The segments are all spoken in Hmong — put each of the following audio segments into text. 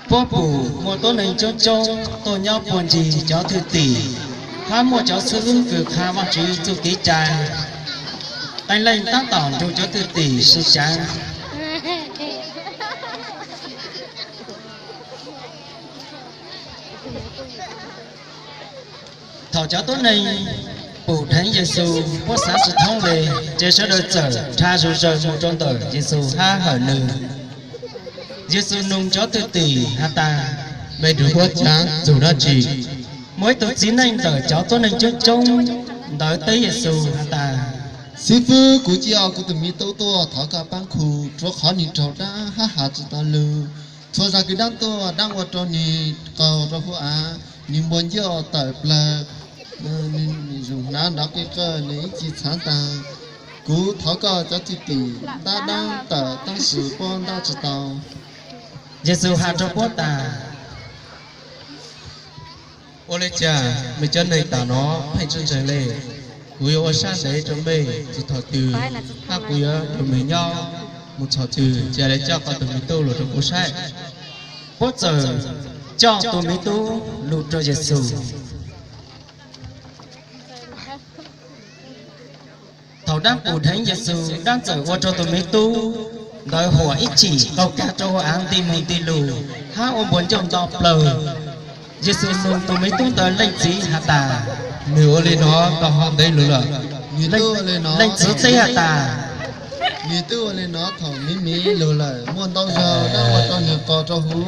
Puab pum muaj tuab neeg coob coob tuaj nyob puag ncig cov thwj tim, hab muaj cov xib hwb kws qha Vaajtswv txuj kev cai. Qee leej taab tom nrug cov thwj tim sib xaav. Thaum cov tuab neeg pum dheev Yexus, puab xaav tsi thoob le, ces sawv daws txawm dha zug zaws moog rua ntawm Yexus hab hawm nwg. Yexus nug cov thwj tim has tas, mej nrug puab caav txug dlaab tsi? Muaj ib tug txiv neej ntawm cov tuab neeg coob coob ntawd teb Yexus has tas, Xib fwb, kuv cia kuv tug miv tub tuaj thov koj paab kuv, rua qhov nwg raug daab hab has tsi tau lug. Txhua zag kws daab tuaj, daab ua rua nwg qaug rua huv av, nwg npuas ncauj tawm plawg, nwg zug hnav nrov qig qawj, nwg ib txhis txhaav taag. Kuv thov koj cov thwj tim ntab daab tawm taab sis puab ntab tsi tau. Yexus has rua puab tas, ua le caag mej cov neeg tam nov pheej tsi ntseeg le? Kuv yuav ua sab ntev rua mej txug thaum twg, hab kuv yuav nrug mej nyob moog txhua twg? Ca le coj koj tug miv tub lug rua kuv saib. Puab txawm coj tug miv tub lug rua Yexus. Thaum daab pum dheev Yexus, daab txawm ua rua tug miv tub ntawd huam ib chim qaug kag rua huv av nti moog nti lug hab ua npuas ncauj nto plawg. Yexus nug tug miv tub ntawd leej txiv has tas, nwg ua le nov tau hov ntev lug lawm? Leej txiv teb has tas, nwg twb ua le nov thaum miv miv lug lawm, muaj ntau zag daab ua rua nwg qaug rua huv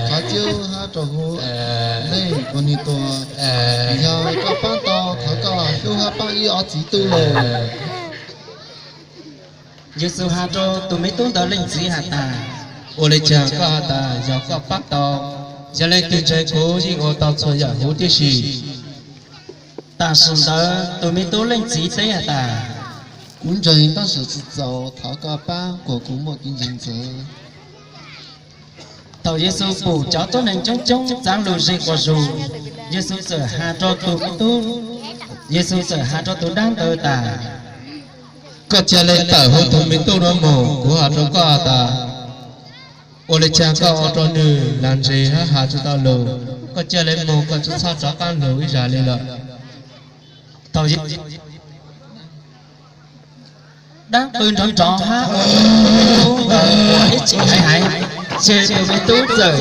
qhov cub hab rua huv leej uas nwg tuag. Yog koj paab tau, thov koj hlub hab paab ib ob txiv tub lawm. Yexus has rua tug miv tub ntawd leej txiv has tas, ua le caag koj has tas yog koj paab tau? Yog leej twg ntseeg kuv yeej ua tau txhua yam huv tib si. Tam sim ntawd tug miv tub leej txiv teb has tas, kuv ntseeg tab sis tsi txaus, thov koj paab kuas kuv muaj kev ntseeg ntxawv. Thaum Yexus pum cov tuab neeg coob coob txaav lug ze quas zug, Yexus txawm has rua tug miv tub, Yexus txawm has rua tug daab ntawd tas, koj ca le tawm huv tug miv tub nuav moog, kuv has rua koj tas, ua le caag koj ua rua nwg lag ntseg hab has tsi tau lug? Koj ca le moog, koj tsi txhob rov qaab lug ib zag le lawm. Thaum daab qw nrov nrov hab ua rua tug miv tub ntawd ib chim heev heev, ces tug miv tub txawm,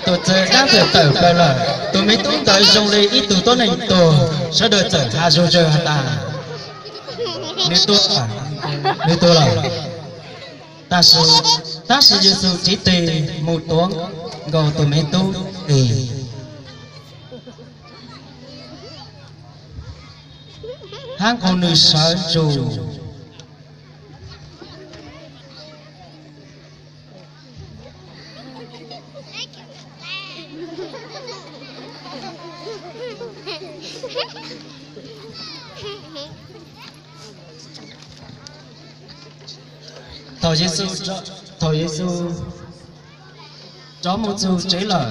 tug daab txawm tawm plawg lawm. Tug miv tub ntawd zoo le ib tug tuab neeg tuag, sawv daws txawm has zug zaws has tas, nwg tuag, nwg tuag lawm. Tab sis, tab sis Yexus tsiv teg moog tuav nkaus tug miv tub teg hab nqug nwg sawv ntsug. Thaum Yexus, thaum Yexus rov moog txug tsev lawm,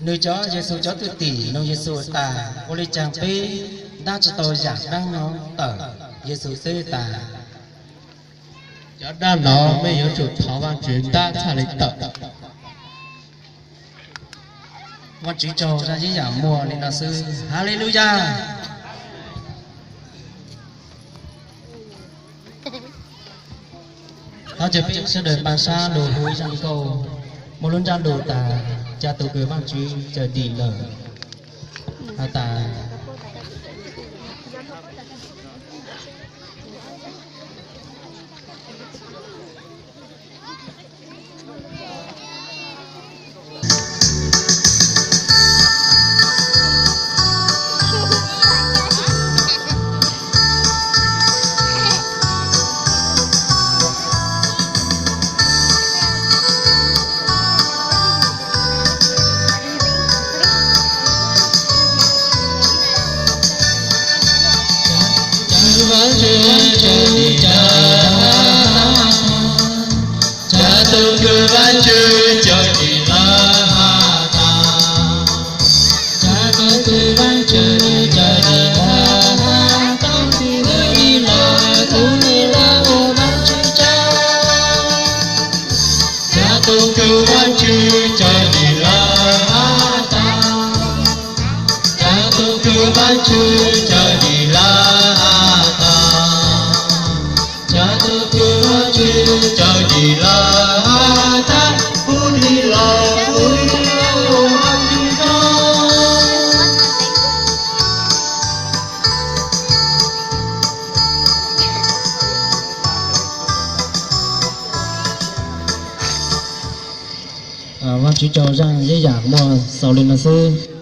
nwg cov, Yexus cov thwj tim nug Yexus tas, ua le caag peb ntab tsi tau yaam daab no tawm? Yexus teb tas, cov daab no mej yuav tsum thov Vaajtswv ntab txhaj le tawm. Vaajtswv tsaug, zaj yeeb yam muaj le no xwb. Haleluyas. Thov caw peb sawv daws npaj sab lug hu zaj nkauj, muaj lub ntsab lug tas, ca tug kws Vaajtswv cawm dim lawm. Has tas, Vaajtswv cawm dim lawm, ca tug kws Vaajtswv cawm dim lawm has tas, ca tug kws Vaajtswv cawm dim lawm, tau tug kws dim lawm, tug dim lawm, ua Vaajtswv tsaug. Vajtswv cawm dim lawv has tas, cas tus kws Vajtswv cawm dim lawv has tas, cas tus kws Vajtswv cawm dim lawv has tas, kuv dim los kuv ua Vajtswv tsaug. Vajtswv tsaug, zaj zeb yam muaj xaus li no xwb.